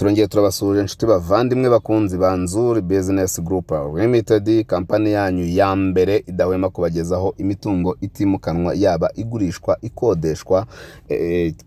Turongeye turabasuhuje, inshuti bavandimwe, bakunzi ba Nzuri Business Group Limited, kampani yanyu ya mbere idahwema kubagezaho imitungo itimukanwa, yaba igurishwa, ikodeshwa,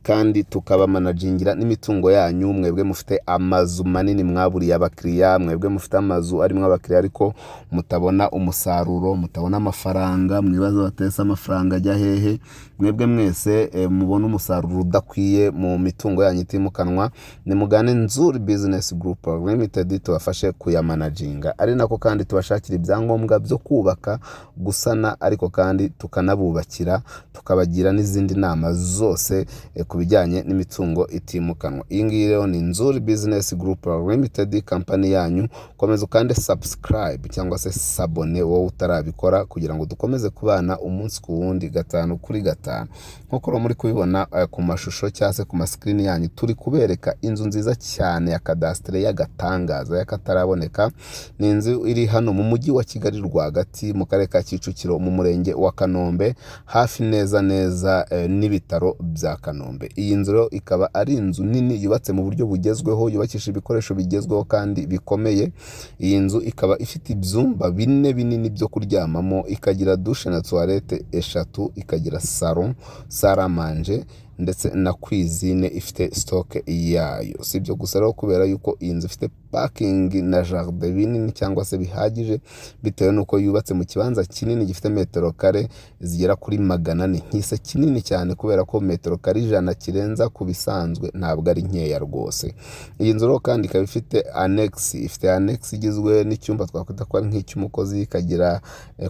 kandi tukabamanagingira n'imitungo yanyu. Mwebwe mufite amazu manini mwaburiye abakiriya, mwebwe mufite amazu arimo abakiriya ariko mutabona umusaruro, mutabona amafaranga, mwibaza batese amafaranga ajya hehe, mwebwe mwese mubona umusaruro udakwiye mu mitungo yanyu itimukanwa, nimugane Nzuri Business Group Limited tubafashe kuyamanaginga, ari nako kandi tubashakira ibyangombwa byo kubaka, gusana, ariko kandi tukanabubakira, tukabagira n'izindi nama zose ku bijyanye n'imitungo itimukanwa. Iyi ngiyi rero ni Nzuri Business Group Limited, kampani yanyu. Komeza ukande subscribe cyangwa se s'abonner wowe utarabikora, kugira ngo dukomeze kubana umunsi ku wundi, gatanu kuri gatanu. Nk'uko rero muri kubibona ku mashusho cyangwa se ku masikirini yanyu, turi kubereka inzu nziza cyane ya kadasitere y'agatangaza, y'akataraboneka. Ni inzu iri hano mu mujyi wa Kigali rwagati, mu karere ka Kicukiro, mu murenge wa Kanombe, hafi neza neza n'ibitaro bya Kanombe. Iyi nzu rero ikaba ari inzu nini yubatse mu buryo bugezweho, yubakishije ibikoresho bigezweho kandi bikomeye. Iyi nzu ikaba ifite ibyumba bine binini byo kuryamamo, ikagira douche na toilette eshatu, ikagira salon, salle à manger ndetse na cuisine ifite stock yayo. Si ibyo gusa rero, kubera yuko iyi nzu ifite parking na jardin binini cyangwa se bihagije, bitewe n'uko yubatse mu kibanza kinini gifite metero kare zigera kuri 400. Nkise kinini cyane kubera ko metero kare 100 kirenza ku bisanzwe ntabwo ari nkeya rwose. Iyi nzu rero kandi ikaba ifite annexe, ifite annexe igizwe n'icyumba twakwita ko ari nk'icy'umukozi, ikagira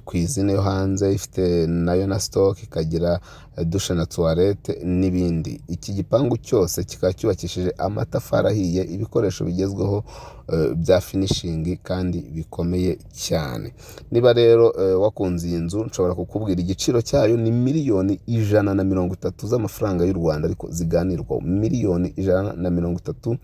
cuisine yo hanze ifite nayo na stock, ikagira douche na toilette n'ibindi. Iki gipangu cyose kikaba cyubakishije amatafari ahiye, ibikoresho bigezweho bya finishing kandi bikomeye cyane. Niba rero wakunze iyi nzu, nshobora kukubwira igiciro cyayo: ni miliyoni 130 z'amafaranga y'u Rwanda, ariko ziganirwaho. Miliyoni 130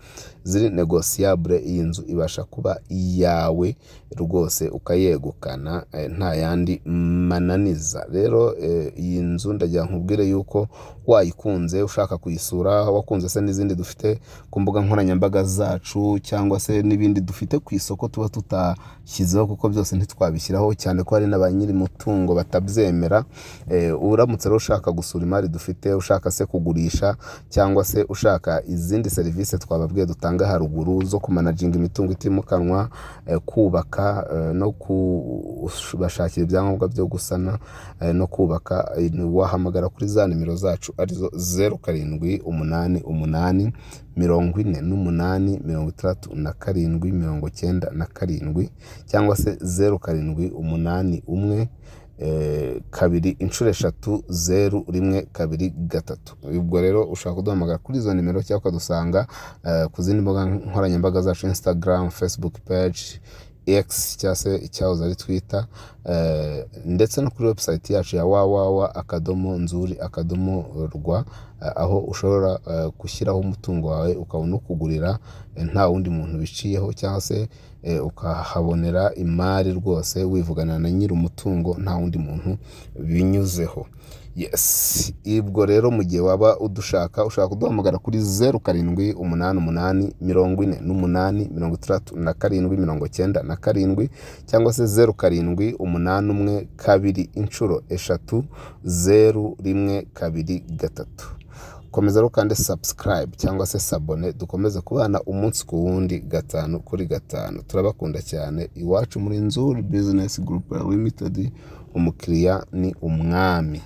ziri négociable. Iyi nzu ibasha kuba iyawe rwose, ukayegukana nta yandi mananiza. Rero iyi nzu ndagira nkubwire yuko wayikunze, ushaka kuyisura, wakunze se n'izindi dufite ku mbuga nkoranyambaga zacu, cyangwa se n'ibindi dufite ku isoko tuba tutashyizeho, kuko byose ntitwabishyiraho, cyane ko hari na ba nyir'umutungo batabyemera. Uramutse rero ushaka gusura imari dufite, ushaka se kugurisha, cyangwa se ushaka izindi serivisi twababwiye dutanga haruguru zo kumanaginga imitungo itimukanwa, kubaka no kubashakira ibyangombwa byo gusana no kubaka, wahamagara kuri za nimero zacu, arizo 0788486797, cyangwa se 0781 2200123. Ubwo rero ushobora kuduhamagara kuri izo nimero cyangwa ukadusanga ku zindi mbuga nkoranyambaga zacu: Instagram, Facebook page, X cyangwa se icyahoze ari Twitter, ndetse no kuri website yacu ya www.nzuri.rw, aho ushobora gushyiraho umutungo wawe ukabona ukugurira nta wundi muntu biciyeho, cyangwa se ukahabonera imari rwose wivugana na nyiri umutungo nta wundi muntu binyuzeho. Yes, ubwo rero mu gihe waba udushaka, ushobora kuduhamagara kuri 0788486797, cyangwa se 0781 220 0123. Komeza rero kandi subscribe cyangwa se s'abonner, dukomeze kubana umunsi ku wundi, gatanu kuri gatanu. Turabakunda cyane. Iwacu muri Nzuri Business Group Limited, umukiriya ni umwami.